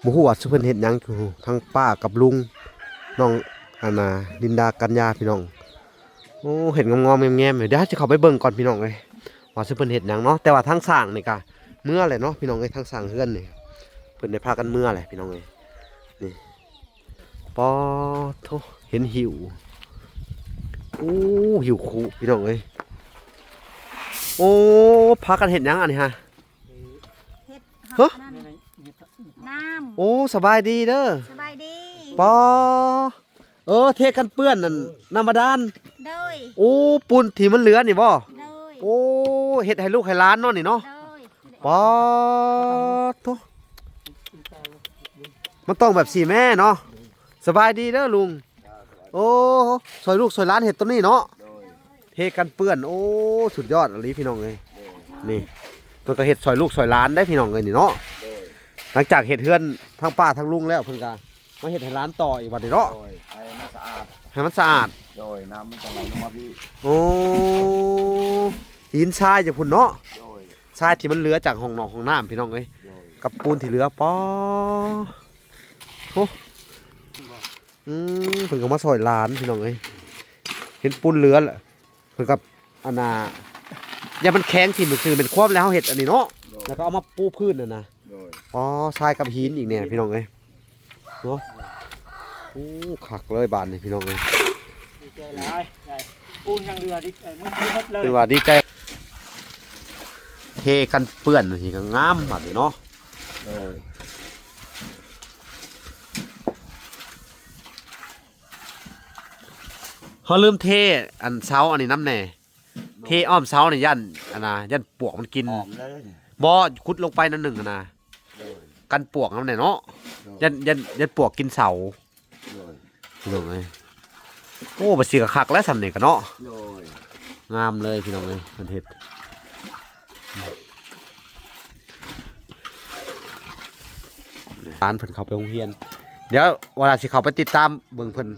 ບໍ່ຮູ້ວ່າຊິເພິ່ນເຮັດຫຍັງຢູ່ ທັງປ້າກັບລຸງ ນ້ອງ ອັນນ່າ ລິນດາ ກັນຍາ ພີ່ນ້ອງ. ໂອ້ ເຮັດງອມໆແງມໆ ດຽວເຮົາຊິເຂົ້າໄປເບິ່ງກ່ອນ ພີ່ນ້ອງເອີຍ ວ່າຊິເພິ່ນເຮັດຫຍັງເນາະ. ແຕ່ວ່າທາງຊ່າງນີ້ກະເມືອແຫຼະເນາະ ພີ່ນ້ອງເອີຍ ທາງຊ່າງເຮືອນນີ້ ເພິ່ນໄດ້ພາກັນເມືອແຫຼະ ພີ່ນ້ອງເອີຍ. ນີ້ ປາດໂທ້ ເຫັນຫິ້ວ ໂອ້ ຫິ້ວຄຸ ພີ່ນ້ອງເອີຍ. ໂອ້ ພາກັນເຮັດຫຍັງອັນນີ້ຮະ? ເຮັດ ຮະ? ນ້ຳ ໂອ້ ສະບາຍດີເດີ ສະບາຍດີ ປາ ເອີ ເທກັນເປື້ອນນັ້ນ ນ້ຳບາດານ ໂດຍ ໂອ້ ປູນທີ່ມັນເຫຼືອນີ້ບໍ່? ໂດຍ ໂອ້ ເຮັດໃຫ້ລູກໃຫ້ຫຼານເນາະນີ້ເນາະ ໂດຍ ປາດໂທ້ ມັນຕ້ອງແບບຊີ້ແມ່ເນາະ. ສະບາຍດີເດີລຸງ ໂອ້ ຊ່ອຍລູກຊ່ອຍຫຼານເຮັດໂຕນີ້ເນາະ ໂດຍ ເທກັນເປື້ອນ ໂອ້ ສຸດຍອດອີ່ຫຼີ ພີ່ນ້ອງເອີຍ. ໂດຍ ນີ້ ເພິ່ນກໍເຮັດຊ່ອຍລູກຊ່ອຍຫຼານໄດ໋ ພີ່ນ້ອງເອີຍ ນີ້ເນາະ ໂດຍ ຫຼັງຈາກເຮັດເຮືອນທັງປ້າທັງລຸງແລ້ວ ເພິ່ນກໍມາເຮັດໃຫ້ຫຼານຕໍ່ອີກບັດນີ້ເນາະ ໂດຍ ໃຫ້ມັນສະອາດ ໃຫ້ມັນສະອາດ ໂດຍ ນ້ຳມັນຈະໄຫຼລົງມາພີ້ ໂອ້ ຫີນຊາຍຈາກພຸ້ນເນາະ ໂດຍ ຊາຍທີ່ມັນເຫຼືອຈາກຫ້ອງນອກຫ້ອງນ້ຳ ພີ່ນ້ອງເອີຍ ໂດຍ ກັບປູນທີ່ເຫຼືອ ປາ ໂອ້ ອືມ ເພິ່ນກໍມາຊ່ອຍຫຼານ ພີ່ນ້ອງເອີຍ ເຫັນປູນເຫຼືອລະ ເພິ່ນກໍ ອັນນ່າ ຢ່າມັນແຂງຖິ້ມຊື່ ແມ່ນຄວາມແລ້ວເຮົາເຮັດອັນນີ້ເນາະ ໂດຍ ແລ້ວກໍເອົາມາປູພື້ນຫັ້ນນະ ໂດຍ ອໍ ຊາຍກັບຫີນອີກແນ່ ພີ່ນ້ອງເອີຍ ເນາະ. ໂອ້ ຄັກເລີຍບາດນີ້ ພີ່ນ້ອງເອີຍ ດີໃຈຫຼາຍ ໄດ້ປູນຍັງເຫຼືອດິ ເອີ ມັນໝົດເລີຍ ເພິ່ນວ່າດີໃຈ ເທກັນເປື້ອນນີ້ກໍງາມບາດນີ້ເນາະ ເອີ ເຮົາລືມເທອັນເສົາອັນນີ້ນຳແດ່ ເທອ້ອມເສົານີ້ຢ້ານ ອັນນ່າ ຢ້ານປວກມັນກິນ ອ້ອມເລີຍ ບໍ່ ຂຸດລົງໄປໜ້ອຍໜຶ່ງຫັ້ນນະ ໂດຍ ກັນປວກນຳແດ່ເນາະ ໂດຍ ຢ້ານ ຢ້ານ ຢ້ານປວກກິນເສົາ ໂດຍ ພີ່ນ້ອງເອີຍ. ໂອ້ ບັດຊິກະຄັກແລ້ວສ່ຳນີ້ກະເນາະ ໂດຍ ງາມເລີຍ ພີ່ນ້ອງເອີຍ ເພິ່ນເຮັດ ຫຼານເພິ່ນເຂົ້າໄປໂຮງຮຽນ ດຽວວາລາຊິເຂົ້າໄປຕິດຕາມເບິ່ງເພິ່ນ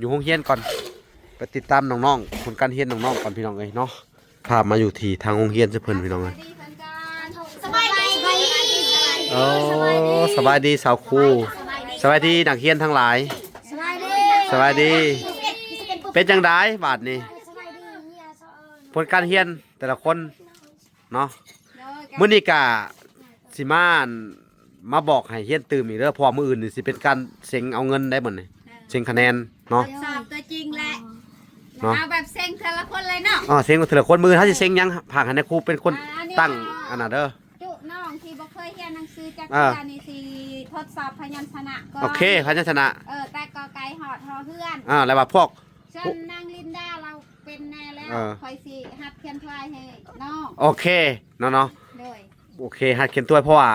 ຢູ່ໂຮງຮຽນກ່ອນ ໄປຕິດຕາມນ້ອງໆ ຜົນການຮຽນນ້ອງໆກ່ອນ ພີ່ນ້ອງເອີຍເນາະ. ພາມາຢູ່ທີ່ທາງໂຮງຮຽນຊະເພິ່ນ ພີ່ນ້ອງເອີຍ ສະບາຍດີ ໂອ້ ສະບາຍດີສາວຄູ ສະບາຍດີ ສະບາຍດີນັກຮຽນທັງຫຼາຍ ສະບາຍດີ ເປັນຈັ່ງໃດບາດນີ້ ຜົນການຮຽນແຕ່ລະຄົນ ເນາະ ໂດຍ ມື້ນີ້ກະຊິມາ ມາບອກໃຫ້ຮຽນຕື່ມອີກເດີ ເພາະວ່າມື້ອື່ນນີ້ຊິເປັນການເສັງເອົາເງິນໄດ໋ ມື້ນີ້ ເອີ ເສັງຄະແນນເນາະ ສອບຕົວຈິງແຫຼະ ເນາະ ເອົາແບບເສັງເທື່ອລະຄົນເລີຍເນາະ ເອີ ເສັງເທື່ອລະຄົນ ມື້ອື່ນເຮົາຊິເສັງຫຍັງ ຝາກໃຫ້ນາຄູເປັນຄົນ ອ່າ ອັນນີ້ ຕັ້ງ ເອົາ ອັນນັ້ນເດີ ຈຸນ້ອງທີ່ບໍ່ເຄີຍຮຽນໜັງສືຈັກເທື່ອ ເອີ ນີ້ຊິທົດສອບພະຍັນຊະນະກ່ອນ ໂອເຄ ພະຍັນຊະນະ ເອີ ແຕ່ກໍໄກ່ຮອດຮໍເຮືອນ ອ່າ ແລ້ວວ່າພວກ ສ່ວນນາງລິນດາລາວເປັນແນ່ແລ້ວ ເອີ ຂ້ອຍຊິຫັດຂຽນທວາຍໃຫ້ນ້ອງ ໂອເຄເນາະ ໂດຍ ໂອເຄ ຫັດຂຽນທວາຍ ເພາະວ່າ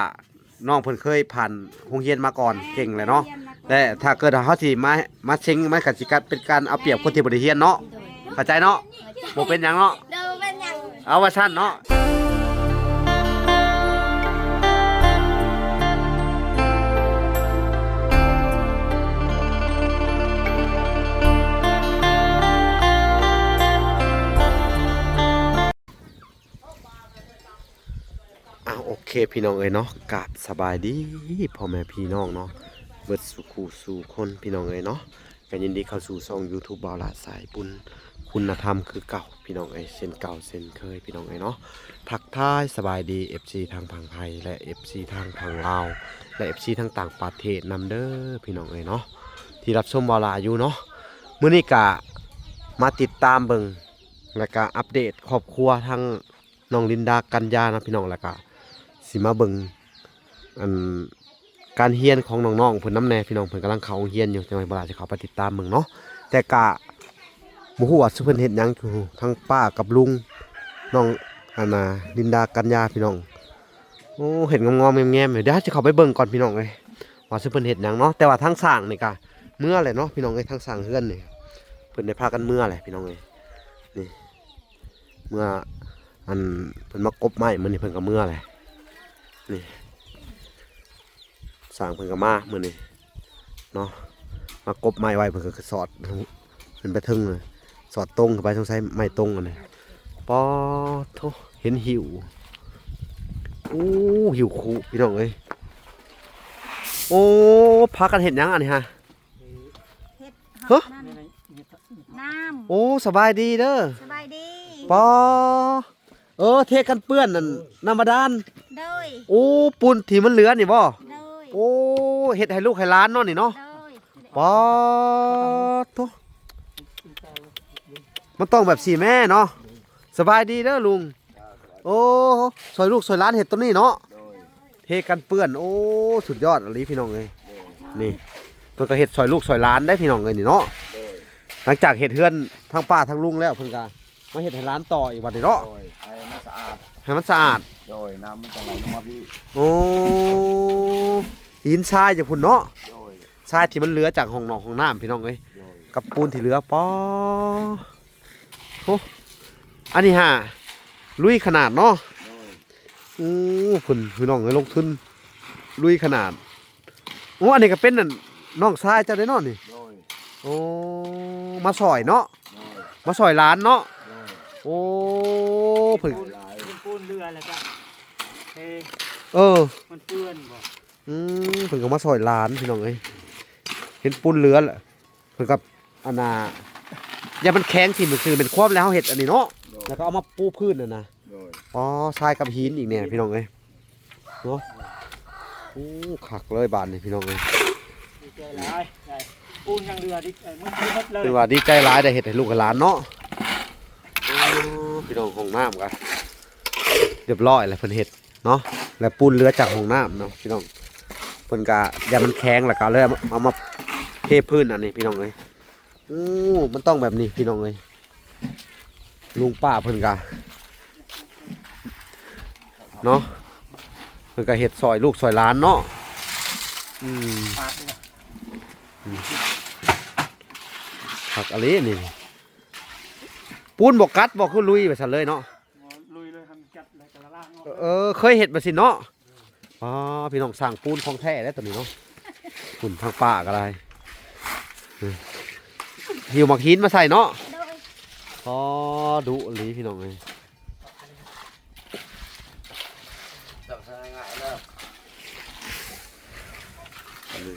ນ້ອງເພິ່ນເຄີຍຜ່ານໂຮງຮຽນມາກ່ອນ ແມ່ນ ເກັ່ງແລ້ວເນາະ ໂຮງຮຽນມາກ່ອນ ແລະ ຖ້າເກີດເຮົາຊິມາ ມາເສັງ ມັນກະຊິກາຍເປັນການເອົາປຽບຄົນທີ່ບໍ່ໄດ້ຮຽນເນາະ ໂດຍ ເຂົ້າໃຈເນາະ ບໍ່ເປັນຫຍັງເນາະ ໂດຍ ບໍ່ເປັນຫຍັງ ເອົາວ່າຊັ້ນເນາະ. ອ້າວ ໂອເຄ ພີ່ນ້ອງເອີຍເນາະ ກາບສະບາຍດີພໍ່ແມ່ພີ່ນ້ອງເນາະ ເບິດສູ່ຄູ່ສູ່ຄົນ ພີ່ນ້ອງເອີຍເນາະ ກໍຍິນດີເຂົ້າສູ່ຊ່ອງຢູທູບບ່າວຫຼ້າສາຍບຸນ ຄຸນນະທຳຄືເກົ່າ ພີ່ນ້ອງເອີຍ ເຊັ່ນເກົ່າເຊັ່ນເຄີຍ ພີ່ນ້ອງເອີຍເນາະ. ທັກທາຍສະບາຍດີ ເອັຟຊີ ທາງຝັ່ງໄທ ແລະ ເອັຟຊີ ທາງຝັ່ງລາວ ແລະ ເອັຟຊີ ທາງຕ່າງປະເທດນຳເດີ ພີ່ນ້ອງເອີຍເນາະ ທີ່ຮັບຊົມບ່າວຫຼ້າຢູ່ເນາະ. ມື້ນີ້ກະມາຕິດຕາມເບິ່ງ ແລະກະອັບເດດຄອບຄົວທາງ ນ້ອງລິນດາ ກັນຍາເນາະ ພີ່ນ້ອງ ແລ້ວກະຊິມາເບິ່ງ ອັນ ການຮຽນຂອງນ້ອງໆເພິ່ນນຳແດ່ ພີ່ນ້ອງ ເພິ່ນກຳລັງເຂົ້າໂຮງຮຽນຢູ່ ຈັ່ງໃດບ່າວຫຼ້າຊິເຂົ້າໄປຕິດຕາມເບິ່ງເນາະ. ແຕ່ກະບໍ່ຮູ້ວ່າຊິເພິ່ນເຮັດຫຍັງຢູ່ ທັງປ້າກັບລຸງ ນ້ອງ ອັນນ່າ ລິນດາ ກັນຍາ ພີ່ນ້ອງ. ໂອ້ ເຮັດງອມໆແງມໆ ດຽວເຮົາຊິເຂົ້າໄປເບິ່ງກ່ອນ ພີ່ນ້ອງເອີຍ ວ່າຊິເພິ່ນເຮັດຫຍັງເນາະ. ແຕ່ວ່າທາງຊ່າງນີ້ກະເມືອແຫຼະເນາະ ພີ່ນ້ອງເອີຍ ທາງຊ່າງເຮືອນນີ້ ເພິ່ນໄດ້ພາກັນເມືອແຫຼະ ພີ່ນ້ອງເອີຍ ນີ້ ເມື່ອ ອັນ ເພິ່ນມາກົບໄມ້ມື້ນີ້ ເພິ່ນກໍເມືອແຫຼະ ນີ້ ຊ່າງເພິ່ນກໍມາມື້ນີ້ເນາະ ມາກົບໄມ້ໄວ້ ເພິ່ນກໍສອດຂຶ້ນໄປເທິງເລີຍ ສອດຕົງຂຶ້ນໄປ ສົງໄສໄມ້ຕົງອັນນີ້. ປາໂທ້ ເຫັນຫິ້ວ ໂອ້ ຫິ້ວຄຸ ພີ່ນ້ອງເອີຍ. ໂອ້ ພາກັນເຮັດຫຍັງອັນນີ້ຮະ? ເຮັດ ຮະ? ນ້ຳ ໂອ້ ສະບາຍດີເດີ. ສະບາຍດີ. ປາ ເອີ ເທກັນເປື້ອນນັ້ນ ນ້ຳບາດານ. ໂດຍ. ໂອ້ ປູນທີ່ມັນເຫຼືອນີ້ບໍ່? ໂດຍ. ໂອ້ ເຮັດໃຫ້ລູກໃຫ້ຫຼານເນາະນີ້ເນາະ. ໂດຍ. ປາໂທ້ ມັນຕ້ອງແບບຊີ້ແມ່ເນາະ. ສະບາຍດີເດີລຸງ. ໂອ້ ຊ່ອຍລູກຊ່ອຍຫຼານເຮັດໂຕນີ້ເນາະ. ໂດຍ. ເທກັນເປື້ອນ ໂອ້ ສຸດຍອດອີ່ຫຼີພີ່ນ້ອງເອີຍ. ໂດຍ. ນີ້ ເພິ່ນກໍເຮັດຊ່ອຍລູກຊ່ອຍຫຼານໄດ໋ພີ່ນ້ອງເອີຍນີ້ເນາະ. ໂດຍ. ຫຼັງຈາກເຮັດເຮືອນທາງປ້າທາງລຸງແລ້ວ ເພິ່ນກໍມາເຮັດໃຫ້ຫຼານຕໍ່ອີກບັດນີ້ເນາະ. ໂດຍ. ໃຫ້ມັນສະອາດ ໃຫ້ມັນສະອາດ. ໂດຍ. ນ້ຳມັນຈະໄຫຼລົງມາພີ້. ໂອ້ ຫີນຊາຍຈາກພຸ້ນເນາະ. ໂດຍ. ຊາຍທີ່ມັນເຫຼືອຈາກຫ້ອງນອກຫ້ອງນ້ຳພີ່ນ້ອງເອີຍ. ໂດຍ. ກັບປູນທີ່ເຫຼືອ ປາ ໂອ້ ອັນນີ້ຫາລຸຍຂະໜາດເນາະ. ໂດຍ. ໂອ້ ເພິ່ນພີ່ນ້ອງເອີຍ ລົງທຶນລຸຍຂະໜາດ. ໂອ້ ອັນນີ້ກໍເປັນນັ້ນ ນ້ອງຊາຍເຈົ້າເດ້ເນາະນີ້. ໂດຍ. ໂອ້ ມາຊ່ອຍເນາະ. ໂດຍ. ມາຊ່ອຍຫຼານເນາະ. ໂດຍ. ໂອ້ ເພິ່ນ ເປັນປູນເຫຼືອແລ້ວກໍເທ ເອີ ມັນເປື້ອນບໍ່? ອືມ ເພິ່ນກໍມາຊ່ອຍຫຼານພີ່ນ້ອງເອີຍ ເຫັນປູນເຫຼືອແລ້ວ ເພິ່ນກໍ ອັນນ່າ ຢ່າມັນແຂງຖິ້ມຊື່ແມ່ນຄວາມແລ້ວເຮົາເຮັດອັນນີ້ເນາະ. ໂດຍ. ແລ້ວກໍເອົາມາປູພື້ນຫັ້ນນະ. ໂດຍ. ອໍ ຊາຍກັບຫີນອີກແນ່ພີ່ນ້ອງເອີຍເນາະ. ໂອ້ ຄັກເລີຍບາດນີ້ພີ່ນ້ອງເອີຍ ດີໃຈຫຼາຍ ໄດ້ປູນຍັງເຫຼືອດິ ເອີ ມັນໝົດເລີຍ ຖືວ່າດີໃຈຫຼາຍໄດ້ເຮັດໃຫ້ລູກໃຫ້ຫຼານເນາະ. ໂອ້ ພີ່ນ້ອງ ຫ້ອງນ້ຳກໍຮຽບຮ້ອຍແລ້ວ ເພິ່ນເຮັດ ເນາະ ແລະ ປູນເຫຼືອຈາກຫ້ອງນ້ຳເນາະພີ່ນ້ອງ ເພິ່ນກະຢ້ານມັນແຂງ ແລ້ວກະເລີຍເອົາມາ ເອົາມາເທພື້ນອັນນີ້ພີ່ນ້ອງເອີຍ. ໂອ້ ມັນຕ້ອງແບບນີ້ພີ່ນ້ອງເອີຍ ລຸງປ້າເພິ່ນກະ ເນາະ ເພິ່ນກະເຮັດຊ່ອຍລູກຊ່ອຍຫຼານເນາະ. ອືມ ຄັກອີ່ຫຼີນີ້ ປູນບໍ່ກັດບໍ່ ຄືລຸຍໄປຊັ້ນເລີຍເນາະ. ລຸຍເລີຍ ໃຫ້ມັນຈັດ ແລ້ວກໍລ້າງອອກ. ເອີ ເຄີຍເຮັດແບບຊີ້ເນາະ. ອໍ ພີ່ນ້ອງ ຊ່າງປູນຂອງແທ້ເດ້ໂຕນີ້ເນາະ ພຸ້ນທາງປ້າກໍໄດ້ ເອີ ຫິ້ວໝາກຫີນມາໃສ່ເນາະ. ໂດຍ. ອໍ ດຸອີ່ຫຼີພີ່ນ້ອງເອີຍ ຈັບໃສ່ງ່າຍແລ້ວ ອັນນີ້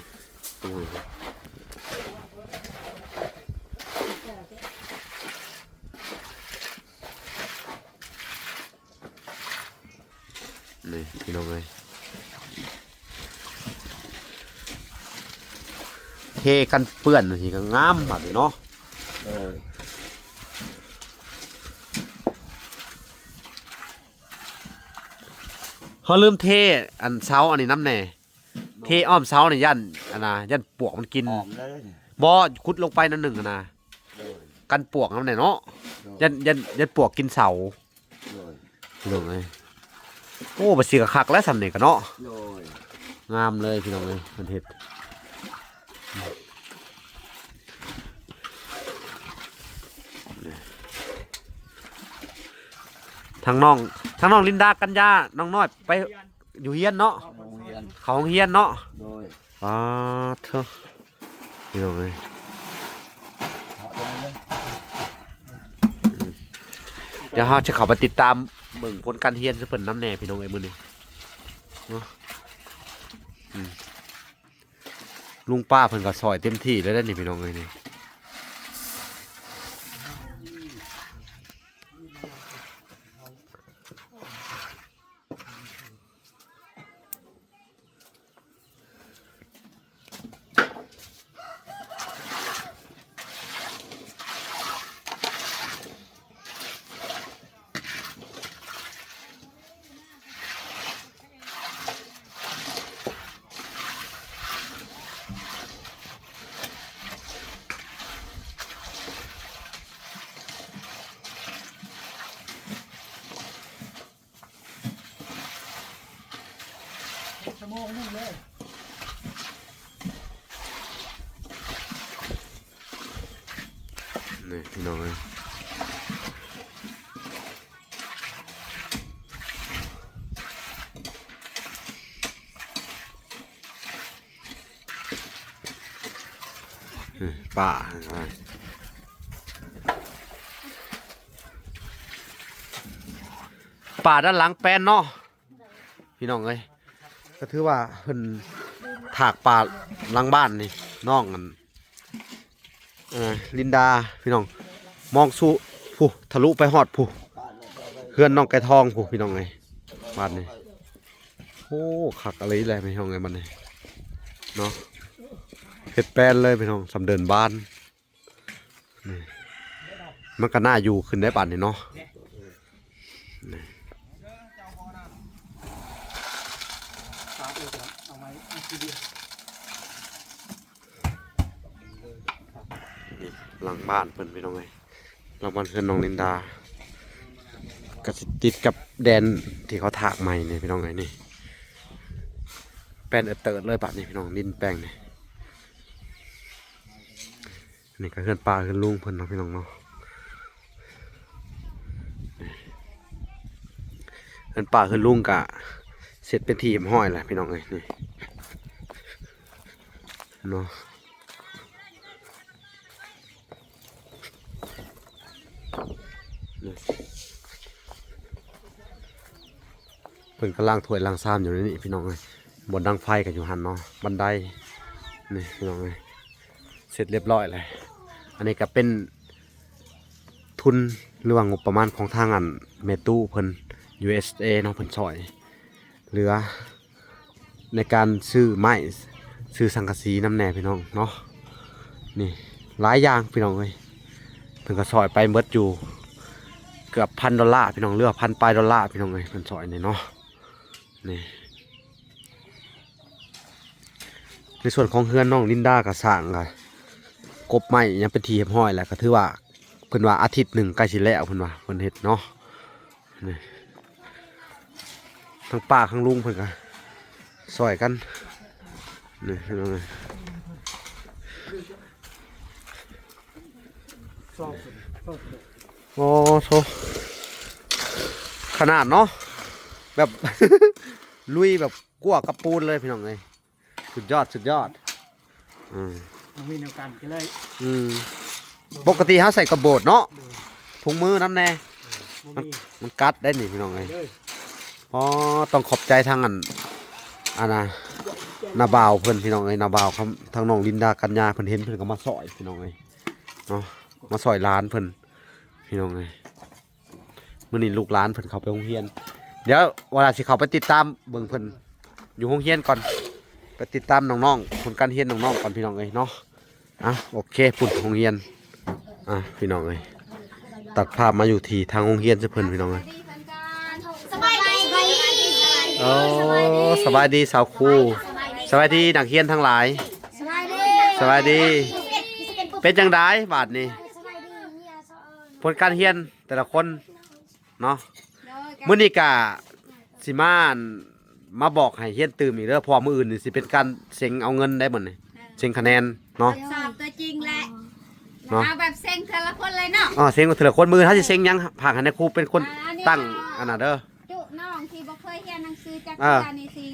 ນີ້ພີ່ນ້ອງເອີຍ ເທກັນເປື້ອນຈັ່ງຊີ້ກໍງາມບາດນີ້ເນາະ. ໂດຍ. ເຮົາລືມເທອັນເສົາອັນນີ້ນຳແດ່ ເທອ້ອມເສົານີ້ ຢ້ານ ອັນນ່າ ຢ້ານປວກມັນກິນ. ອ້ອມເລີຍ ບໍ່ ຂຸດລົງໄປໜ້ອຍໜຶ່ງຫັ້ນນະ. ໂດຍ. ກັນປວກນຳແດ່ເນາະ. ໂດຍ. ຢ້ານ ຢ້ານ ຢ້ານປວກກິນເສົາ. ໂດຍ. ພີ່ນ້ອງເອີຍ ໂອ້ ບັດຊິກະຄັກແລ້ວສ່ຳນີ້ກະເນາະ. ໂດຍ. ງາມເລີຍພີ່ນ້ອງເອີຍ ເພິ່ນເຮັດ ທາງນ້ອງ ທາງນ້ອງລິນດາ ກັນຍາ ນ້ອງນ້ອຍໄປ ຢູ່ຮຽນເນາະ ເຂົ້າໂຮງຮຽນ ເຂົ້າໂຮງຮຽນເນາະ. ໂດຍ. ປາດໂທ້ ພີ່ນ້ອງເອີຍ ດຽວເຮົາຈະເຂົ້າໄປຕິດຕາມເບິ່ງຜົນການຮຽນເພິ່ນນຳແດ່ພີ່ນ້ອງເອີຍ ມື້ນີ້ເນາະ. ອືມ ລຸງປ້າເພິ່ນກໍຊ່ອຍເຕັມທີ່ແລ້ວເດ້ນີ້ ພີ່ນ້ອງເອີຍນີ້. ນີ້ພີ່ນ້ອງເອີຍ ອືມ ປ່າ ປ່າດ້ານຫຼັງແປນເນາະ ພີ່ນ້ອງເອີຍ ກໍຖືວ່າເພິ່ນໄຖ ຖາກປ່າຫຼັງບ້ານນີ້ ນ້ອງອັນ ເອີ ລິນດາ ພີ່ນ້ອງ ມອງສູ່ ພຸ້ນ ທະລຸໄປຮອດພຸ້ນ ເຮືອນນ້ອງໄກ່ທອງພຸ້ນ ພີ່ນ້ອງເອີຍ ບາດນີ້. ໂອ້ ຄັກອີ່ຫຼີແຫຼະ ພີ່ນ້ອງເອີຍ ບາດນີ້ເນາະ ເຮັດແປນເລີຍ ພີ່ນ້ອງ ສຳເດີນບ້ານ. ນີ້ ມັນກໍໜ້າຢູ່ຂຶ້ນໄດ້ບາດນີ້ເນາະ. ນີ້ ນີ້ ຫຼັງບ້ານເພິ່ນ ພີ່ນ້ອງເອີຍ ຫຼັງບ້ານເຮືອນນ້ອງລິນດາ ກໍຊິຕິດກັບແດນທີ່ເຂົາຖາກໃໝ່ນີ້ ພີ່ນ້ອງເອີຍ. ນີ້ ແປນເອີເຕີດເລີຍບາດນີ້ ພີ່ນ້ອງ ດິນແປງນີ້. ນີ້ກໍເຮືອນປ້າເຮືອນລຸງເພິ່ນເນາະ ພີ່ນ້ອງເນາະ. ເຮືອນປ້າເຮືອນລຸງກະເສັດເປັນທີ່ຮຽບຮ້ອຍແລ້ວ ພີ່ນ້ອງເອີຍ ນີ້ເນາະ. ນີ້ ເພິ່ນກຳລັງຖ້ວຍລ້າງຊາມຢູ່ໃນນີ້ ພີ່ນ້ອງເອີຍ ບ່ອນດັງໄຟກໍຢູ່ຫັ້ນເນາະ ບັນໄດ ນີ້ ພີ່ນ້ອງເອີຍ ເສັດຮຽບຮ້ອຍແລ້ວ. ອັນນີ້ກໍເປັນທຶນ ຫຼືວ່າງົບປະມານຂອງທາງອັນແມ່ຕູ້ເພິ່ນ ຢູເອສເອ ເນາະ ເພິ່ນຊ່ອຍເຫຼືອ ໃນການຊື້ໄມ້ຊື້ສັງກະສີນຳແດ່ ພີ່ນ້ອງເນາະ. ນີ້ຫຼາຍຢ່າງ ພີ່ນ້ອງເອີຍ ເພິ່ນກໍຊ່ອຍໄປເບິດຢູ່ເກືອບພັນດອນລາ ພີ່ນ້ອງ ເຫຼືອພັນປາຍດອນລາ ພີ່ນ້ອງເອີຍ ເພິ່ນຊ່ອຍນີ້ເນາະ. ນີ້ ໃນສ່ວນຂອງເຮືອນນ້ອງລິນດາກໍສ້າງ ກໍກົບໄມ້ຫຍັງເປັນທີ່ຮຽບຮ້ອຍແລ້ວ ກໍຖືວ່າ ເພິ່ນວ່າອາທິດໜຶ່ງໃກ້ຊິແລ້ວ ເພິ່ນວ່າ ເພິ່ນເຮັດເນາະ. ນີ້ ທັງປ້າທັງລຸງເພິ່ນກໍຊ່ອຍກັນ ນີ້ ພີ່ນ້ອງເອີຍ. ໂອ້ໂຫ ຂະໜາດເນາະ ແບບ ລຸຍແບບ ກົວກັບປູນເລີຍ ພີ່ນ້ອງເອີຍ ສຸດຍອດ ສຸດຍອດ. ອືມ ບໍ່ມີແນວກັນກໍເລີຍ ອືມ ປົກກະຕິເຮົາໃສ່ກະໂບດເນາະ ເອີ ຖົງມືນຳແດ່ ເອີ ມັນ ມັນກັດໄດ້ນີ້ ພີ່ນ້ອງເອີຍ. ອໍ ຕ້ອງຂອບໃຈທາງອັນ ອັນນ່າ ນ້າບ່າວເພິ່ນ ພີ່ນ້ອງເອີຍ ນ້າບ່າວ ທາງນ້ອງລິນດາ ກັນຍາ ເພິ່ນເຫັນ ເພິ່ນກໍມາຊ່ອຍ ພີ່ນ້ອງເອີຍເນາະ ມາຊ່ອຍຫຼານເພິ່ນ ພີ່ນ້ອງເອີຍ. ມື້ນີ້ລູກຫຼານເພິ່ນເຂົ້າໄປໂຮງຮຽນ ດຽວວາລາຊິເຂົ້າໄປຕິດຕາມເບິ່ງເພິ່ນຢູ່ໂຮງຮຽນກ່ອນ ໄປຕິດຕາມນ້ອງໆ ຜົນການຮຽນນ້ອງໆກ່ອນ ພີ່ນ້ອງເອີຍເນາະ. ອ່ະ ໂອເຄ ພຸ້ນໂຮງຮຽນ ອ່ະ ພີ່ນ້ອງເອີຍ ຕັດພາບມາຢູ່ທີ່ທາງໂຮງຮຽນຊະເພິ່ນ ພີ່ນ້ອງເອີຍ. ສະບາຍດີ ໂອ້ ສະບາຍດີສາວຄູ ສະບາຍດີນັກຮຽນທັງຫຼາຍ ສະບາຍດີ ເປັນຈັ່ງໃດບາດນີ້ ຜົນການຮຽນແຕ່ລະຄົນ ເນາະ. ໂດຍ ມື້ນີ້ກະຊິມາ ມາບອກໃຫ້ຮຽນຕື່ມອີກເດີ ເພາະວ່າມື້ອື່ນນີ້ຊິເປັນການເສັງເອົາເງິນໄດ້ມື້ນີ້ ເອີ ເສັງຄະແນນເນາະ ສອບຕົວຈິງແຫຼະ ເນາະ ເອົາແບບເສັງເທື່ອລະຄົນເລີຍເນາະ. ອໍ ເສັງເທື່ອລະຄົນ ມື້ອື່ນເຮົາຊິເສັງຫຍັງ ຝາກໃຫ້ນາຄູເປັນຄົນ ອ່າ ຕັ້ງ ອັນນັ້ນເດີ ຈຸນ້ອງທີ່ບໍ່ເຄີຍຮຽນໜັງສືຈັກ ເອີ ເທື່ອນີ້ ຊິ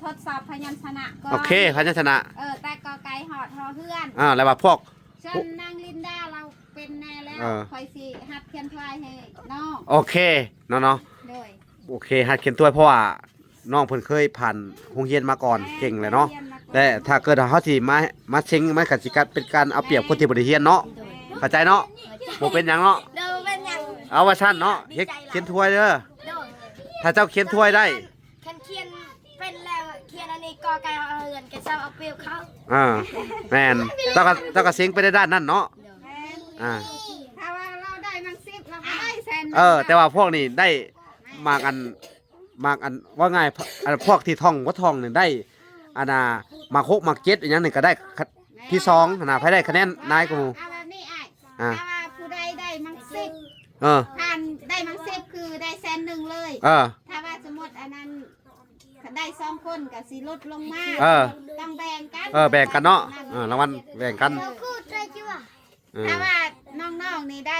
ທົດສອບພະຍັນຊະນະກ່ອນ ໂອເຄ ພະຍັນຊະນະ ເອີ ແຕ່ກໍໄກຮອດຮໍເຮືອນ ອ່າ ແລ້ວວ່າພວກ ສ່ວນນາງລິນດາລາວເປັນແດ່ແລ້ວ ເອີ ຂ້ອຍຊິຫັດຂຽນທວາຍໃຫ້ນ້ອງ ໂອເຄເນາະ ເນາະ ໂດຍ ໂອເຄ ຫັດຂຽນທວາຍ ເພາະວ່ານ້ອງເພິ່ນເຄີຍຜ່ານໂຮງຮຽນມາກ່ອນ ເກັ່ງແລ້ວເນາະ ແຕ່ຖ້າເກີດເຮົາຊິມາ ມາເສັງ ມັນກໍຊິກາຍເປັນການເອົາປຽບຄົນທີ່ບໍ່ໄດ້ຮຽນເນາະ ເຂົ້າໃຈເນາະ ບໍ່ເປັນຫຍັງເນາະ ໂດຍ ບໍ່ເປັນຫຍັງ ເອົາວ່າຊັ້ນເນາະ ເຮັດຂຽນທວາຍເດີ ໂດຍ ຖ້າເຈົ້າຂຽນທວາຍໄດ້ ຄັນຂຽນເປັນແລ້ວ ຂຽນອັນນີ້ກໍໄກ່ຮອເຮືອນ ກໍຊຳເອົາປຽບເຂົາ ອ່າ ແມ່ນ ເຈົ້າກໍ ເຈົ້າກໍເສັງໄປໃນດ້ານນັ້ນເນາະ ໂດຍ ອ່າ ຖ້າວ່າລາວໄດ້ມັກສິບ ລາວກໍໄດ້ແສນໜຶ່ງ ເອີ ແຕ່ວ່າພວກນີ້ໄດ້ໝາກອັນ ໝາກອັນ ວ່າງ່າຍ ອັນພວກທີ່ທ່ອງບໍ່ທ່ອງນີ້ໄດ້ ອັນນ່າ ໝາກຫົກ ໝາກເຈັດ ອີຫຍັງນີ້ກໍໄດ້ ແມ່ນ ທີສອງຫັ້ນນະ ໃຜໄດ້ຄະແນນຫຼາຍກວ່າໝູ່ ເອົາແບບນີ້ອ້າຍ ອ່າ ຖ້າວ່າຜູ້ໃດໄດ້ມັກສິບ ເອີ ທ່ານໄດ້ມັກສິບ ຄືໄດ້ແສນໜຶ່ງເລີຍ ເອີ ຖ້າວ່າສົມມຸດອັນນັ້ນ ຄັນໄດ້ສອງຄົນກໍຊິຫຼຸດລົງມາ ເອີ ຕ້ອງແບ່ງກັນ ເອີ ແບ່ງກັນເນາະ ເອີ ລາງວັນແບ່ງກັນ ເອີ ຖ້າວ່ານ້ອງໆນີ້ໄດ້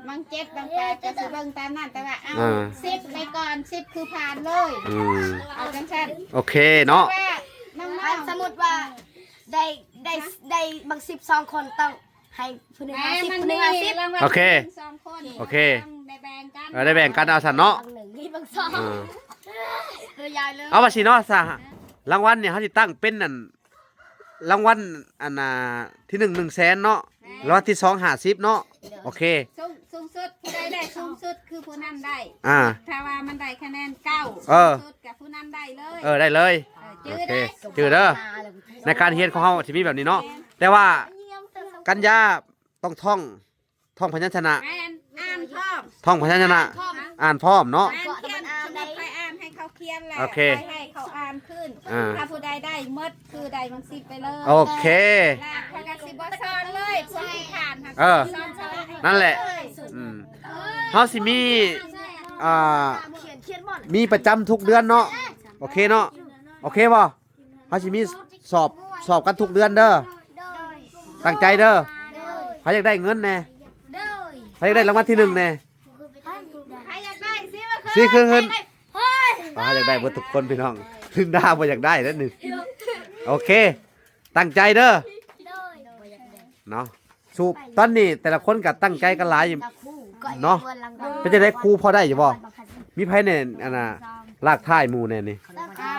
ມັກເຈັດມັກແປດ ກໍຊິເບິ່ງຕາມນັ້ນ ແຕ່ວ່າເອົາ ເອີ ສິບໄປກ່ອນ ສິບຄືຜ່ານເລີຍ ອືມ ເອົາຈັ່ງຊັ້ນ ໂອເຄເນາະ ແຕ່ວ່ານ້ອງໆ ສົມມຸດວ່າໄດ້ ໄດ້ ໄດ້ມັກສິບສອງຄົນ ຕ້ອງ ໃຫ້ຜູ້ໜຶ່ງຫ້າສິບ ຜູ້ໜຶ່ງຫ້າສິບ ໂອເຄ ສອງຄົນ ໂອເຄ ຕ້ອງໄດ້ແບ່ງກັນ ເອີ ໄດ້ແບ່ງກັນເອົາຊັ້ນເນາະ ບາງໜຶ່ງມີບາງສອງ ເອີ ໂດຍຍາຍເລີຍ ເອົາວ່າຊີ້ເນາະ ຊະ ລາງວັນນີ້ເຮົາຊິຕັ້ງເປັນອັນ ລາງວັນ ອັນນ່າ ທີໜຶ່ງ ໜຶ່ງແສນເນາະ ແມ່ນ ລາງວັນທີສອງ ຫ້າສິບເນາະ. ໂດຍ ໂອເຄ ສູງ ສູງສຸດ ຜູ້ໃດໄດ້ສູງສຸດຄືຜູ້ນັ້ນໄດ້. ອ່າ ຖ້າວ່າມັນໄດ້ຄະແນນເກົ້າ ເອີ ສູງສຸດກະຜູ້ນັ້ນໄດ້ເລີຍ. ເອີ ໄດ້ເລີຍ. ເອີ ຈື່ເດີ ໂອເຄ ຈື່ເດີ. ໃນການຮຽນຂອງເຮົາຊິມີແບບນີ້ເນາະ. ແມ່ນ ແຕ່ວ່າກັນຍາຕ້ອງທ່ອງ ທ່ອງພະຍັນຊະນະ ແມ່ນ ອ່ານພ້ອມ ທ່ອງພະຍັນຊະນະ ອ່ານພ້ອມ ອ່ານພ້ອມເນາະ. ແມ່ນ ຂຽນ ຂ້ອຍອ່ານໃຫ້ເຂົາຂຽນແລ້ວ ໂອເຄ ຂ້ອຍໃຫ້ເຂົາອ່ານຄືນ. ອ່າ ຖ້າຜູ້ໃດໄດ້ໝົດ ຄືໄດ້ມັງສິບໄປເລີຍ. ໂອເຄ ແລ້ວຂ້ອຍກະຊິບໍ່ສອນເລີຍ ພວກທີ່ຜ່ານຫັ້ນ ເອີ ສອນສະຫຼະໃຫ້ ນັ້ນແຫຼະ. ເອີ ອືມ ເຮົາຊິມີ ອ່າ ມີປະຈຳທຸກເດືອນເນາະ. ໂອເຄເນາະ ໂອເຄບໍ່? ເຮົາຊິມີສອບ ສອບກັນທຸກເດືອນເດີ. ໂດຍ ຕັ້ງໃຈເດີ. ໂດຍ ໃຜຢາກໄດ້ເງິນແດ່? ໂດຍ ໃຜຢາກໄດ້ລາງວັນທີໜຶ່ງແດ່? ໃຜຢາກໄດ້ ຊີ້ມາຂຶ້ນ ຊີ້ຂຶ້ນ ຂຶ້ນ. ເຮີ້ຍ ອ່າ ຢາກໄດ້ເບິດທຸກຄົນພີ່ນ້ອງ. ລິນດາບໍ່ຢາກໄດ້ແລ້ວນີ້. ໂອເຄ ຕັ້ງໃຈເດີ. ໂດຍ ເນາະ. ສູ້ ຕອນນີ້ແຕ່ລະຄົນກະຕັ້ງໃຈກັນຫຼາຍເນາະ. ເປັນຈັ່ງໃດ ຄູພໍໄດ້ຢູ່ບໍ່? ມີໃຜແດ່ ອັນນ່າ ລາກທ້າຍໝູ່ແດ່ນີ້? ອ່າ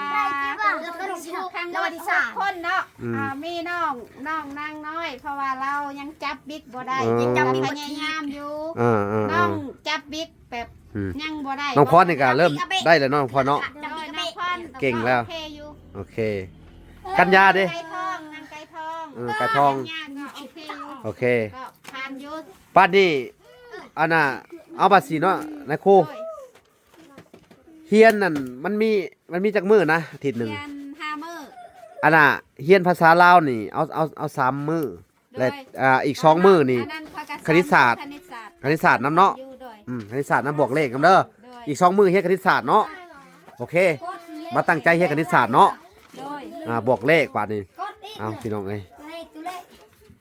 ທັງໝົດຫົກຄົນເນາະ. ອືມ ອ່າ ມີນ້ອງ ນ້ອງນາງນ້ອຍ ເພາະວ່າລາວຍັງຈັບບິກບໍ່ໄດ້. ເອີ ຍັງຈັບບິກ ພະຍາຍາມຢູ່. ເອີໆໆ ນ້ອງຈັບບິກແບບ ອືມ ຍັງບໍ່ໄດ້. ນ້ອງພອນນີ້ກະເລີ່ມໄດ້ແລ້ວເນາະ ນ້ອງພອນເນາະ. ໂດຍ ນ້ອງພອນເກັ່ງແລ້ວ ໂອເຄຢູ່. ໂອເຄ ກັນຍາເດ້? ໄກ່ທອງ ນາງໄກ່ທອງ. ເອີ ໄກ່ທອງ ກັນຍາກະໂອເຄຢູ່. ໂອເຄ ກະຜ່ານຢູ່. ບາດນີ້ ອັນນ່າ ເອົາບາດຊີ້ເນາະ ນາຍຄູ ໂດຍ ຮຽນນັ້ນ ມັນມີ ມັນມີຈັກມື້ນະ ອາທິດໜຶ່ງ? ຮຽນຫ້າມື້. ອັນນ່າ ຮຽນພາສາລາວນີ້ ເອົາ ເອົາ ເອົາສາມມື້. ໂດຍ ແລະ ອ່າ ອີກສອງມື້ນີ້ ອັນນັ້ນຂ້ອຍກະ ຄະນິດສາດ ຄະນິດສາດ ຄະນິດສາດນຳເນາະ. ໂດຍ ອືມ ຄະນິດສາດນຳ ບວກເລກນຳເດີ. ໂດຍ ອີກສອງມື້ຮຽນຄະນິດສາດເນາະ. ໂດຍ ໂອເຄ ມາຕັ້ງໃຈຮຽນຄະນິດສາດເນາະ. ໂດຍ ອ່າ ບວກເລກບາດນີ້. ເອົາ ພີ່ນ້ອງເອີຍ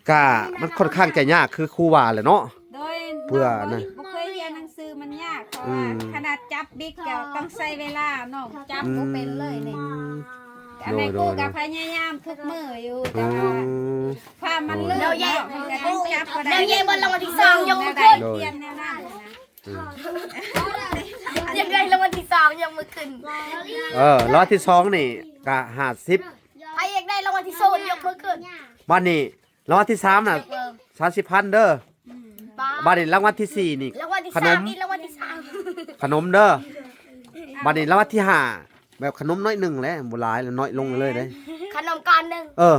ກະມັນຂ້ອນຂ້າງຈະຍາກຄືຄູວ່າແຫຼະເນາະ. ໂດຍ ເພື່ອ ນ້ອງບໍ່ ນະ ບໍ່ເຄີຍຮຽນໜັງສືມັນຍາກ ເພາະວ່າ ອືມ ຂະໜາດຈັບບິກກະຕ້ອງໃຊ້ເວລາ ນ້ອງຈັບ ອືມ ບໍ່ເປັນເລີຍນີ້. ອືມ ອັນນີ້ ໂດຍ ກູກະ ໂດຍ ພະຍາຍາມທຸກມື້ຢູ່ ແຕ່ວ່າ ອືມ ຄວາມມັນລື່ນເນາະ ມັນກະຍັງຈັບບໍ່ໄດ້. ແນວໃຫຍ່ ລາງວັນທີສອງຍົກມືຂຶ້ນ. ໂດຍ ຮຽນແນວນັ້ນນະ. ອືມ ຢາກໄດ້ລາງວັນທີສອງຍົກມືຂຶ້ນ. ເອີ ລາງວັນທີສອງນີ້ກະຫ້າສິບ. ໃຜຢາກໄດ້ລາງວັນທີສອງຍົກມືຂຶ້ນ. ບາດນີ້ ລາງວັນທີສາມນະ ສາມສິບພັນເດີ. ອືມ ບາດນີ້ລາງວັນທີສີ່ນີ້ ລາງວັນທີ ຂະໜົມ ສາມນີ້ ລາງວັນທີສາມ ຂະໜົມເດີ. ບາດນີ້ລາງວັນທີຫ້າ ແບບຂະໜົມໜ້ອຍໜຶ່ງແຫຼະ ບໍ່ຫຼາຍ ແລ້ວໜ້ອຍລົງເລີຍເດ້. ຂະໜົມກ້ອນໜຶ່ງ. ເອີ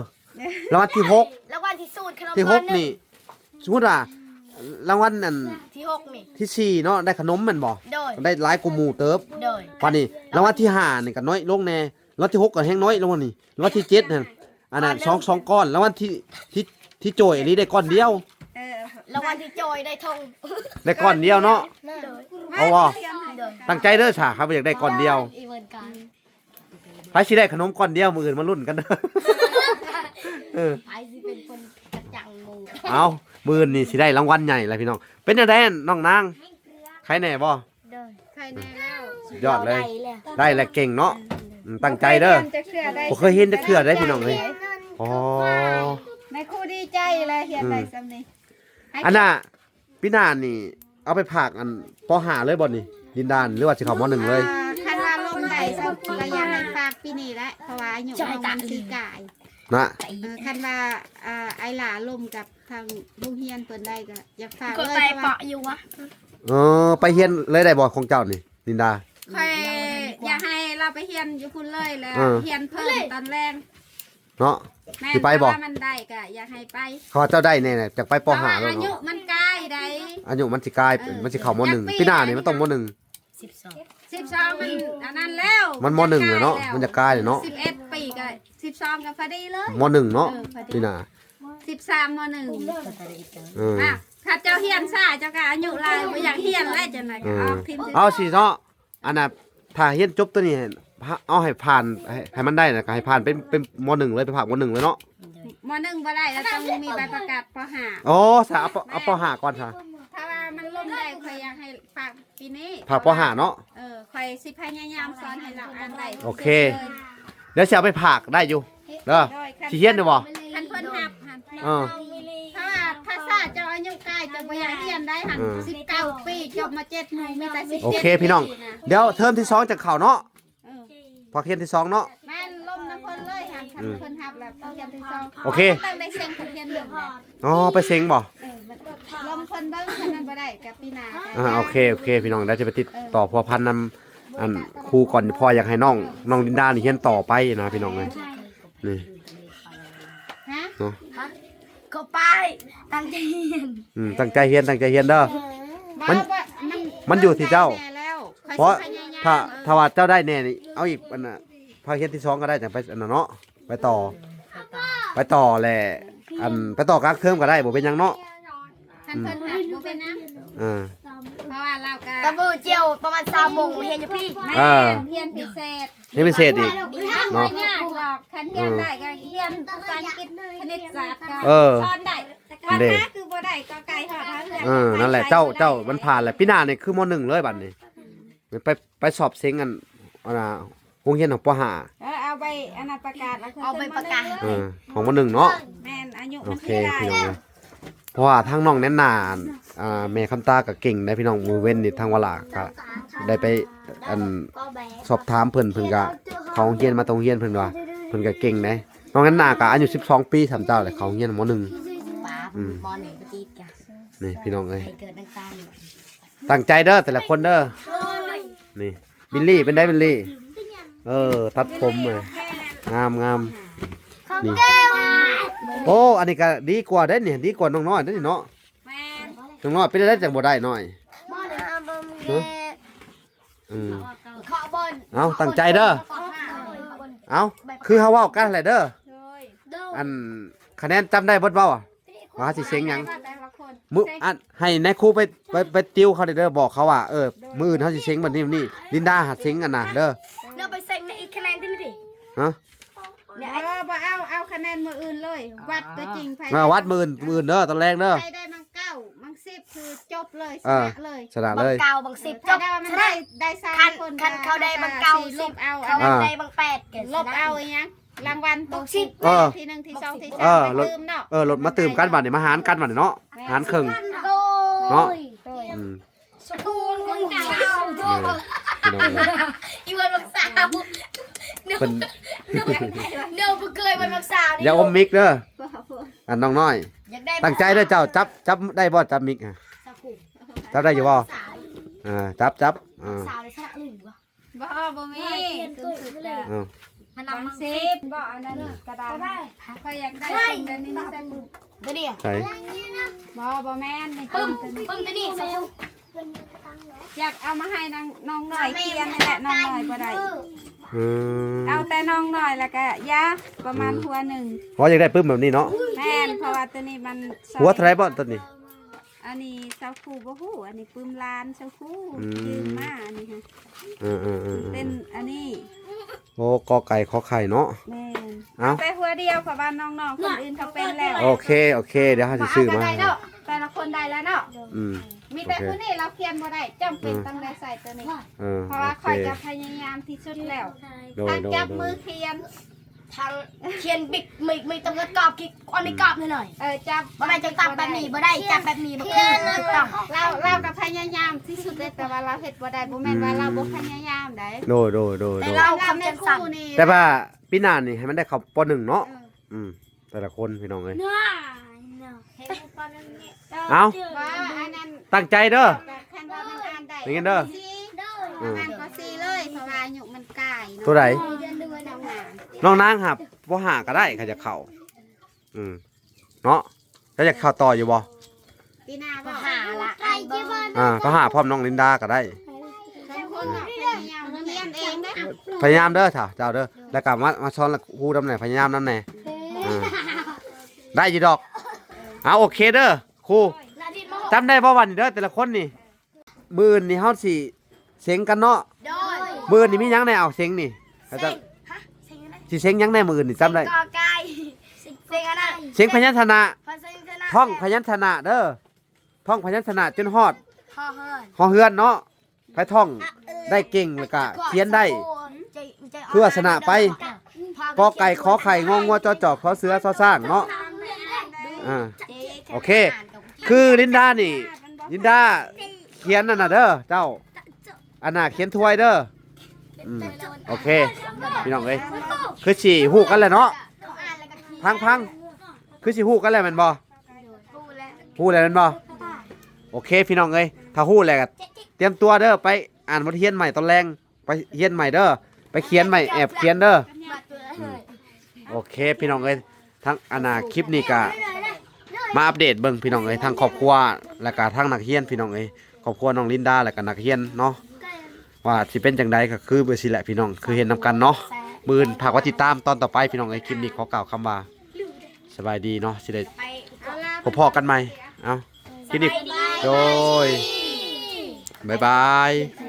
ລາງວັນທີຫົກ ລາງວັນທີສູນ ຂະໜົມ ທີຫົກນີ້ ສົມມຸດວ່າລາງວັນອັນ ທີຫົກນີ້ ທີສີ່ເນາະ ໄດ້ຂະໜົມແມ່ນບໍ່? ໂດຍ ໄດ້ຫຼາຍກວ່າໝູ່ເຕີບ. ໂດຍ ບາດນີ້ລາງວັນທີຫ້ານີ້ກະໜ້ອຍລົງແດ່ ລາງວັນທີຫົກກະແຮງໜ້ອຍລົງນີ້ ລາງວັນທີເຈັດຫັ້ນ ອັນນັ້ນ ສອງ ສອງກ້ອນ ລາງວັນທີ ທີ ທີໂຈຍອີ່ຫຼີໄດ້ກ້ອນດຽວ. ເອີ ລາງວັນທີໂຈຍໄດ້ທອງ ໄດ້ກ້ອນດຽວເນາະ. ໂດຍ ເອົາບໍ່? ໂດຍ ຕັ້ງໃຈເດີຊະ ເຮົາບໍ່ຢາກໄດ້ກ້ອນດຽວ. ອີເວີນການ ໃຜຊິໄດ້ຂະໜົມກ້ອນດຽວ ມື້ອື່ນມາລຸ້ນກັນເດີ. ເອີ ໃຜຊິເປັນຄົນກະຈັງໝູ່. ເອົາ ມື້ອື່ນນີ້ຊິໄດ້ລາງວັນໃຫຍ່ແລ້ວພີ່ນ້ອງ. ເປັນຈັ່ງໃດນ້ອງນາງ ໄຄແດ່ບໍ່? ໂດຍ ໄຄແດ່ແລ້ວ ສຸດຍອດເລີຍ. ໄດ້ແລ້ວ ໄດ້ແລ້ວ ເກັ່ງເນາະ. ອືມ ຕັ້ງໃຈເດີ. ບໍ່ເຄີຍຮຽນຈັກເທື່ອເດ້ພີ່ນ້ອງເອີຍ. ອໍ ແມ່ຄູດີໃຈແລ້ວຮຽນໄດ້ສ່ຳນີ້. ອືມ ອັນນ່າ ປີໜ້ານີ້ເອົາໄປພາກອັນ ປໍຫ້າເລີຍບໍ່ນີ້ ດິນດານ ຫຼືວ່າຊິເຂົ້າ ມໍໜຶ່ງເລີຍ? ອ່າ ຄັນວ່າລົມໄດ້ຊັ້ນກະຢາກໃຫ້ພາກປີນີ້ແຫຼະ ເພາະວ່າອາຍຸນ້ອງມັນຊິກາຍນະ. ເອີ ຄັນວ່າ ອ່າ ອ້າຍຫຼ້າລົມກັບທາງໂຮງຮຽນເພິ່ນໄດ້ກະຢາກພາກເລີຍ ເພາະວ່າ ເອີ ໄປຮຽນເລີຍໄດ້ບໍ່ຂອງເຈົ້ານີ້ ລິນດາ? ຂ້ອຍຢາກໃຫ້ລາວໄປຮຽນຢູ່ພຸ້ນເລີຍ ແລ້ວ ເອີ ຮຽນເພີ່ມຕອນແລງ ເນາະ. ແມ່ນ ຊິໄປບໍ່? ຖ້າວ່າມັນໄດ້ກະຢາກໃຫ້ໄປ. ເພາະວ່າເຈົ້າໄດ້ແນ່ ຈະໄປປໍຫ້າແລ້ວເນາະ. ອາຍຸມັນກາຍໄດ໋. ອາຍຸມັນຊິກາຍ ເອີ ມັນຊິເຂົ້າ ມໍໜຶ່ງ ປີໜ້ານີ້ມັນຕ້ອງ ມໍໜຶ່ງ. ສິບສອງ ສິບສອງມັນອັນນັ້ນແລ້ວ ມັນ ມໍໜຶ່ງແລ້ວເນາະ ມັນຈະກາຍແລ້ວເນາະ. ສິບເອັດປີກະ ສິບສອງກະພໍດີເລີຍ ມໍໜຶ່ງເນາະ. ເອີ ພໍດີ ປີໜ້າ ສິບສາມ ມໍໜຶ່ງ. ເອີ ອ່ະ ຖ້າເຈົ້າຮຽນຊ້າ ເຈົ້າກະອາຍຸຫຼາຍ ບໍ່ຢາກຮຽນແລ້ວ ຈັ່ງໃດກະອອກທີມ. ເອົາຊິເນາະ ອັນນ່າ ຖ້າຮຽນຈົບໂຕນີ້ ເອົາໃຫ້ຜ່ານ ໃຫ້ ໃຫ້ມັນໄດ້ນະ ກະໃຫ້ຜ່ານເປັນ ເປັນ ມໍໜຶ່ງເລີຍ ໄປພາກ ມໍໜຶ່ງເລີຍເນາະ. ມໍໜຶ່ງບໍ່ໄດ້ ລະຕ້ອງມີໃບປະກາດປໍຫ້າ. ອໍ ສະ ເອົາປໍຫ້າກ່ອນສະ. ຖ້າວ່າມັນລົມໄດ້ ຂ້ອຍຢາກໃຫ້ພາກປີນີ້ ພາກປໍຫ້າເນາະ. ເອີ ຂ້ອຍຊິພະຍາຍາມສອນໃຫ້ລາວອ່ານໄດ້. ໂອເຄ ດຽວຊິເອົາໄປພາກໄດ້ຢູ່ເດີ. ໂດຍ ຊິຮຽນຢູ່ບໍ່? ຄັນເພິ່ນຮັບຫັ້ນ. ເອີ ຖ້າວ່າພາສາເຈົ້າອາຍຸກາຍ ເຈົ້າບໍ່ຢາກຮຽນໄດ້ຫັ້ນ. ເອີ ສິບເກົ້າປີ ຈົບມາເຈັດໝູ່ ມີແຕ່ສິບເຈັດ. ໂອເຄພີ່ນ້ອງ ດຽວເທີມທີສອງຈະເຂົ້າເນາະ. ເອີ ພາກຮຽນທີສອງເນາະ. ແມ່ນ ລົມນຳເພິ່ນເລີຍຫັ້ນ. ຄັນ ອືມ ເພິ່ນຮັບແລ້ວ ຮຽນທີສອງ ໂອເຄ ຕ້ອງໄດ້ເສັງຮຽນໜຶ່ງແຫຼະ. ອໍ ໄປເສັງບໍ່? ເອີ ລອງເພິ່ນເບິ່ງ ຄັນມັນບໍ່ໄດ້ກໍປີໜ້າກໍ ອ່າ ໄດ້. ໂອເຄ ໂອເຄ ພີ່ນ້ອງ ດຽວຈະໄປຕິດຕໍ່ພົວພັນນຳ ອັນ ຄູກ່ອນ ເພາະວ່າຢາກໃຫ້ນ້ອງ ນ້ອງລິນດານີ້ຮຽນຕໍ່ໄປນະ ພີ່ນ້ອງເອີຍ. ນີ້ ຮະ? ເນາະ ກໍໄປ ຕັ້ງໃຈຮຽນ ອືມ ຕັ້ງໃຈຮຽນ ຕັ້ງໃຈຮຽນເດີ. ມັນ ມັນຢູ່ທີ່ເຈົ້າ ເພາະຖ້າ ຖ້າວ່າເຈົ້າໄດ້ແນ່ນີ້ ເອົາອີກ ອັນນ່າ ພາກຮຽນທີສອງກໍໄດ້ ຈັ່ງໄປ ອັນນັ້ນເນາະ ໄປຕໍ່ ໄປຕໍ່ແຫຼະ ອັນ ໄປຕໍ່ກາງເທີມກໍໄດ້ ບໍ່ເປັນຫຍັງເນາະ. ຄັນເພິ່ນຮັບບໍ່ເປັນຫຍັງ ເອີ ເພາະວ່າລາວກໍ ກະມື້ກ່ຽວປະມານຊາວໂມງຮຽນຢູ່ພີ້. ເອີ ຮຽນພິເສດ ຮຽນພິເສດອີກເນາະ. ບໍ່ຍາກດອກ ຄັນຮຽນໄດ້ກໍຮຽນພາສາອັງກິດ ຄະນິດສາດກໍ ເອີ ສອນໄດ້. ຄັນ ເດ້ ຫາຄືບໍ່ໄດ້ກໍໄກຮອດເຮືອນ. ເອີ ນັ້ນແຫຼະ ເຈົ້າ ເຈົ້າມັນຜ່ານແລ້ວ ປີໜ້ານີ້ຄື ມໍໜຶ່ງ ເລີຍບັດນີ້ ໄປ ໄປສອບເສັງ ອັນ ອັນນ່າ ໂຮງຮຽນຂອງ ປໍຫ້າ. ເອີ ເອົາໃບ ອັນນັ້ນ ປະກາດ ເອົາໃບປະກາດ ເອີ ຂອງ ມໍໜຶ່ງ ເນາະ. ແມ່ນ ອາຍຸ ໂອເຄ ພີ່ນ້ອງເອີຍ ເພາະວ່າທາງນ້ອງແນນນາ ອ່າ ແມ່ຄຳຕາກໍເກັ່ງໄດ໋ ພີ່ນ້ອງ. ມື້ເວັນນີ້ທາງວາລາກໍໄດ້ໄປ ອັນ ສອບຖາມເພິ່ນ ເພິ່ນກໍເຂົ້າໂຮງຮຽນມາ ແຕ່ໂຮງຮຽນເພິ່ນວ່າ ເພິ່ນກໍເກັ່ງໄດ໋. ນ້ອງແນນນາກໍອາຍຸສິບສອງປີສ່ຳເຈົ້າແຫຼະ ເຂົ້າໂຮງຮຽນ ມໍໜຶ່ງ. ອືມ ນີ້ ພີ່ນ້ອງເອີຍ ຕັ້ງໃຈເດີ ແຕ່ລະຄົນເດີ. ນີ້ ບິນລີ ເປັນໃດບິນລີ? ເອີ ຕັດຜົມ ເອີ ງາມ ງາມ. ນີ້ ໂອ້ ອັນນີ້ກໍດີກວ່າເດ້ນີ້ ດີກວ່ານ້ອງນ້ອຍເດ້ນີ້ເນາະ. ແມ່ນ ນ້ອງນ້ອຍເປັນໃດຈັ່ງບໍ່ໄດ້ນ້ອຍ? ຮະ? ອືມ ເອົາ ຕັ້ງໃຈເດີ. ເອົາ ຄືເຮົາເວົ້າກັນແຫຼະເດີ ອັນ ຄະແນນຈຳໄດ້ເບິດບໍ່? ວ່າເຮົາຊິເສັງຫຍັງ? ມື້ ອັນ ໃຫ້ນາຍຄູໄປ ໄປ ໄປຕິວເຂົາເດີ ບອກເຂົາວ່າ ເອີ ມື້ອື່ນເຮົາຊິເສັງແບບນີ້ແບບນີ້ ລິນດາຫາເສັງ ອັນນ່າເດີ. ເຮົາໄປເສັງໃນອີກຄະແນນທີ່ນີ້ຕິ? ຮະ? ເອີ ບໍ່ເອົາ ເອົາຄະແນນມື້ອື່ນເລີຍ ວັດຕົວຈິງ. ເອີ ວັດມື້ອື່ນ ມື້ອື່ນເດີ ຕອນແລງເດີ. ໃຜໄດ້ບັງເກົ້າບັງສິບ ຄືຈົບເລີຍ ເອີ ຊະນະເລີຍ ຊະນະເລີຍ ບັງເກົ້າບັງສິບ ຈົບ ໄດ້ ໄດ້ສາມຄົນ. ຄັນເຂົາໄດ້ບັງເກົ້າ ລົບເອົາ ເຂົາໄດ້ບັງແປດ ລົບເອົາອີຫຍັງ ລາງວັນຫົກສິບ ເອີ ທີໜຶ່ງ ທີສອງ ທີສາມ ເອີ ລົດມາຕື່ມເນາະ. ເອີ ລົດມາຕື່ມກັນບັດນີ້ ມາຫານກັນບັດນີ້ເນາະ. ຫານເຄິ່ງເນາະ. ໂດຍ ອືມ ສະຄູນຂອງເຈົ້າ ເອີ ພີ່ນ້ອງເອີຍ ອີເພິ່ນບັກສາວ ເພິ່ນ ເດີ ບໍ່ເຄີຍເປັນບັກສາວ. ຢ່າອົມມິກເດີ ອັນນ້ອງນ້ອຍ ຕັ້ງໃຈເດີເຈົ້າ. ຈັບ ຈັບໄດ້ບໍ່? ຈັບມິກ ຈັບໄດ້ຢູ່ບໍ່? ເອີ ຈັບ ຈັບ ເອີ ສາວໄດ້ຊະນະໜຶ່ງບໍ່? ບໍ່ ບໍ່ມີ ສູງສຸດແລ້ວ ເອີ ມັນນຳ ສິບບໍ່? ອັນນັ້ນກະດານ ຂ້ອຍຢາກໄດ້ເປັນແບບນີ້ໃສ່ມື ໂຕນີ້ໃສ່ ບໍ່ ບໍ່ແມ່ນ ນີ້ປຶ້ມ ປຶ້ມໂຕນີ້ໃສ່ ຢາກເອົາມາໃຫ້ນາງ ນ້ອງນ້ອຍຂຽນນີ້ແຫຼະ ນ້ອງນ້ອຍບໍ່ໄດ້. ອືມ ເອົາແຕ່ນ້ອງນ້ອຍ ແລ້ວກະຢາປະມານ ອືມ ຫົວໜຶ່ງ. ອໍ ຢາກໄດ້ປຶ້ມແບບນີ້ເນາະ. ແມ່ນ ເພາະວ່າໂຕນີ້ມັນ ຫົວເທົ່າໃດບໍ່ໂຕນີ້? ອັນນີ້ຊາວຄູ່ບໍ່ຮູ້ ອັນນີ້ປຶ້ມລ້ານຊາວຄູ່ ອືມ ຢືມມາ ອັນນີ້ຮະ. ເອີໆໆໆ ເປັນອັນນີ້ ໂອ້ ກ ໄກ່ ຂ ໄຂ່ເນາະ. ແມ່ນ ເອົາ ເອົາແຕ່ຫົວດຽວ ເພາະວ່ານ້ອງໆຄົນອື່ນເຂົາເປັນແລ້ວ. ໂອເຄ ໂອເຄ ດຽວເຮົາຊິຊື້ມາໃຫ້. ແຕ່ລະຄົນໄດ້ແລ້ວເນາະ. ອືມ ມີແຕ່ຜູ້ນີ້ລາວຂຽນບໍ່ໄດ້ ຈຳເປັນ ອືມ ຕ້ອງໄດ້ໃສ່ໂຕນີ້. ເອີ ເພາະວ່າ ໂອເຄ ຂ້ອຍກໍພະຍາຍາມທີ່ສຸດແລ້ວ ໂດຍ ທັງຈັບ ໂດຍ ໂດຍ ມືຂຽນ ທັງຂຽນບິກ ມີ ມີຕຳຫຼວດກອບກິກ ອັນນີ້ກອບໜ້ອຍໆ. ເອີ ຈັບ ບໍ່ແມ່ນຈັບແບບນີ້ບໍ່ໄດ້ ຈັບແບບນີ້ບໍ່ຄື ລາວ ລາວກໍພະຍາຍາມທີ່ສຸດເດ້ ແຕ່ວ່າລາວເຮັດບໍ່ໄດ້ ບໍ່ແມ່ນວ່າລາວບໍ່ພະຍາຍາມໃດ. ໂດຍ ໂດຍ ໂດຍ ແຕ່ລາວຄຳເປັນສັ້ນ ແຕ່ວ່າປີໜ້ານີ້ໃຫ້ມັນໄດ້ເຂົ້າ ປໍໜຶ່ງ ເນາະ. ເອີ ອືມ ແຕ່ລະຄົນ ພີ່ນ້ອງເອີຍ. ເອົາ ວ່າອັນນັ້ນ ຕັ້ງໃຈເດີ ຄັນວ່າມັນອ່ານໄດ້ ໄດ້ຍິນເດີ. ອ່າ ປະມານ ປ.ສີ່ ເລີຍ ເພາະວ່າອາຍຸມັນກາຍເນາະ. ໂຕໃດ? ນ້ອງນາງ ນ້ອງນາງຫາ ປໍຫ້າກໍໄດ້ ຄັນຢາກເຂົ້າ. ອືມ ເນາະ ເຈົ້າຢາກເຂົ້າຕໍ່ຢູ່ບໍ່? ປີໜ້າບໍ່? ປໍຫ້າລະ ອ່າ ປໍຫ້າພ້ອມນ້ອງລິນດາກໍໄດ້. ສອງຄົນເນາະ ພະຍາຍາມຮຽນເອງເດ້ ພະຍາຍາມເດີ ເຈົ້າ ເຈົ້າເດີ ແລ້ວກໍມາ ມາສອນຄູນຳແດ່ ພະຍາຍາມນຳແດ່. ເອີ ໄດ້ຢູ່ດອກ. ເອົາ ໂອເຄເດີ ຄູ ຈຳໄດ້ບໍ່ວ່ານີ້ເດີ ແຕ່ລະຄົນນີ້? ມື້ອື່ນນີ້ເຮົາຊິເສັງກັນເນາະ. ໂດຍ ມື້ອື່ນນີ້ມີຫຍັງແດ່? ເອົາເສັງນີ້ ເສັງ ຮະ ເສັງຫຍັງນະ? ຊິເສັງຫຍັງແດ່ມື້ອື່ນນີ້ ຈຳໄດ້? ເສັງກໍໄກ່ ເສັງອັນນັ້ນ ເສັງພະຍັນຊະນະ ພະຍັນຊະນະ ທ່ອງພະຍັນຊະນະເດີ ທ່ອງພະຍັນຊະນະຈົນຮອດ ຮ ຮ ຮ ເຮືອນເນາະ. ໃຜທ່ອງໄດ້ເກັ່ງ ແລ້ວກະຂຽນໄດ້ ຄືວ່າຊະນະໄປ ກ ໄກ່ ຂ ໄຂ່ ງ ງົວ ຈ ຈ ຄ ເສືອ ຊ ຊ້າງເນາະ. ອ່າ ໂອເຄ ຄືລິນດານີ້ ລິນດາຂຽນອັນນ່າເດີເຈົ້າ ອັນນ່າຂຽນຖ້ວຍເດີ. ອືມ ໂອເຄ ພີ່ນ້ອງເອີຍ ຄືຊິຮູ້ກັນແລ້ວເນາະ ພັງໆ ຄືຊິຮູ້ກັນແລ້ວແມ່ນບໍ່? ຮູ້ແລ້ວແມ່ນບໍ່? ໂອເຄ ພີ່ນ້ອງເອີຍ ຖ້າຮູ້ແລ້ວກໍຕຽມຕົວເດີ ໄປອ່ານບົດຮຽນໃໝ່ຕອນແລງ ໄປຮຽນໃໝ່ເດີ ໄປຂຽນໃໝ່ ແອບຂຽນເດີ. ອືມ ໂອເຄ ພີ່ນ້ອງເອີຍ ທັງອັນນ່າ ຄລິບນີ້ກະມາອັບເດດເບິ່ງ ພີ່ນ້ອງເອີຍ ທັງຄອບຄົວ ແລ້ວກະທັງນັກຮຽນ ພີ່ນ້ອງເອີຍ ຄອບຄົວນ້ອງລິນດາ ແລ້ວກະນັກຮຽນເນາະ ວ່າຊິເປັນຈັ່ງໃດ ກໍຄືແບບຊີ້ແຫຼະ ພີ່ນ້ອງ ຄືເຫັນນຳກັນເນາະ. ມື້ອື່ນຝາກໄວ້ຕິດຕາມຕອນຕໍ່ໄປ ພີ່ນ້ອງເອີຍ ຄລິບນີ້ຂໍກ່າວຄຳວ່າ ສະບາຍດີເນາະ ຊິໄດ້ພົບພໍ້ກັນໃໝ່ ເອົາ ຄລິບນີ້ ໂດຍ ບາຍບາຍ.